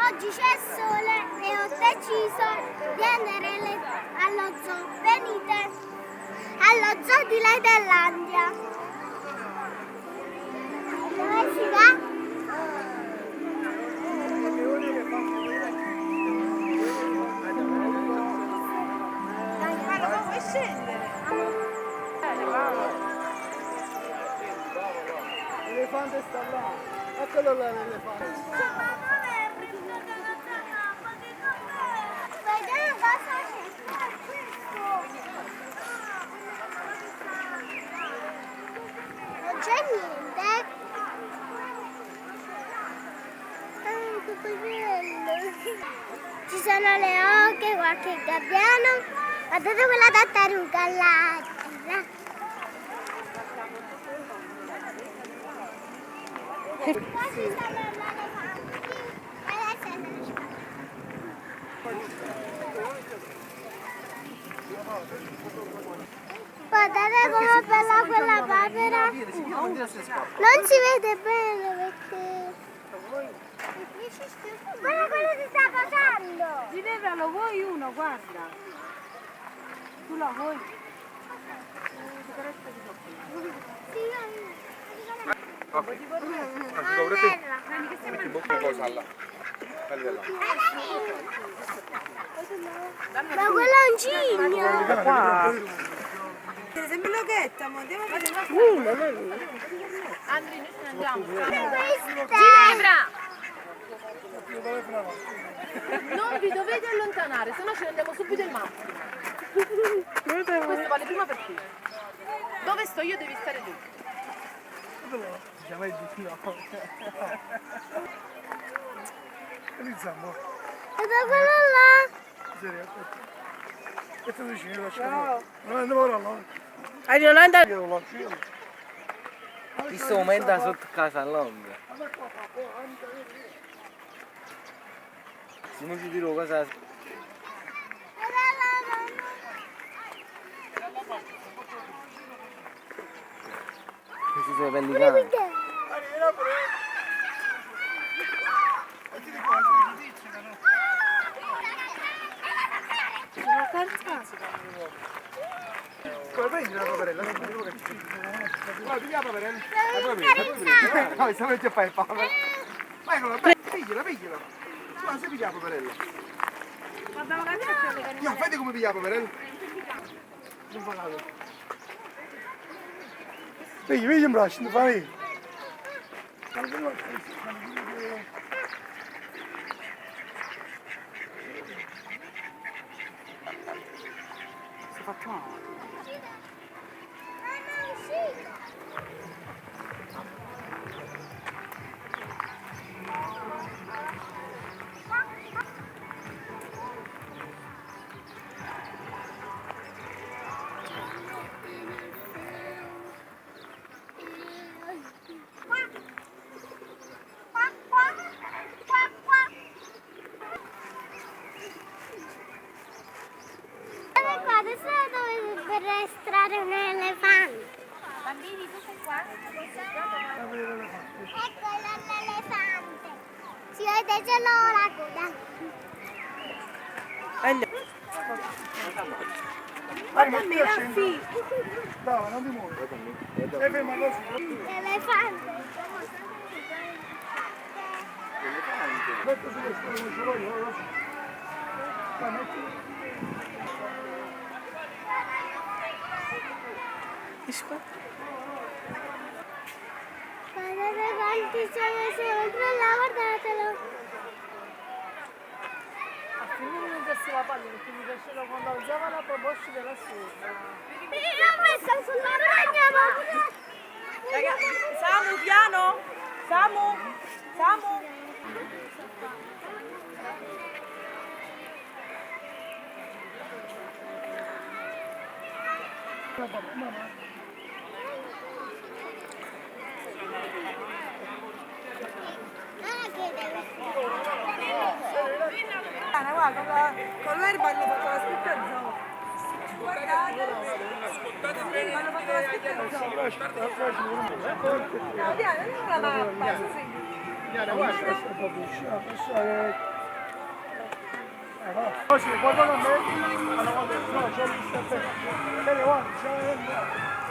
Oggi c'è sole e ho deciso di andare allo zoo. Venite allo zoo di Thailandia. Dove si va? Ma non vuoi scendere? L'elefante sta là. Eccolo là l'elefante. Vediamo cosa c'è qua, questo. Non c'è niente. Ah, che bello. Ci sono le oche, qualche gabbiano. Guardate quella tartaruga là. Là. Qua ci sono gli elefanti. E adesso le spalle. Guardate com'è bella quella papera. Non si vede bene perché... Guarda quello che sta facendo. Ginevra, lo vuoi uno? Guarda. Tu la vuoi? Sì, Ok. Ah, Metti in bocca una cosa là. Prendi là. Ma quello è un cigno. Qua. Sembra l'ochetta, ma andiamo a vedere. Andri, noi ce ne andiamo. Questa. Ginevra! Non vi dovete allontanare, se no ce ne andiamo subito in macchina. Questo vale prima per te. Dove sto io devi stare tu. Iniziamo. Guarda quello là. Serio, aspetta. E tu dici, io lascio. Non andiamo ora là. Ah, non andare. Io lo lascio io. Questo momento sotto casa longa. Se non ci dirò cosa. Guarda là, mamma. Questi sono i pellicani. Come prendi la paperella? Guarda, piglia la paperella. La puoi prendere, la puoi prendere. No, sta mettendo a fare il paperella. Vai con la pigliala, pigliala. Guarda, se piglia la paperella. No, fai come piglia la paperella. Non fa caso. Piglia, piglia in braccio, non fai. Si è fatto male. Mamma è uscito. Qua, qua, qua, qua. Guarda qua, adesso dove per estrarre un elefante. Bambini, tu sei qua? Ecco l'elefante. Si vede solo la coda. Guarda me, Raffi. Brava, non ti muovi. Stai ferma così. L'elefante. Metto sulle spalle come ci voglio, così. Vai, metti. Guardate quanti sono sopra là, guardatelo. A fine non mettersi la paglia perché mi piaceva quando alzava la proboscide là sopra. L'ho messa sulla ragna, ma pure... Ragazzi, Samu, piano! Samu! Samu! Guarda che deve... Guarda, con l'erba hanno fatto la scritta zoo. Guardate. Hanno fatto la scritta zoo. No, Diana, non la mappa. Guarda, guarda. Guarda a me. Allora, no, c'ho visto bene. Bene, guarda, c'è.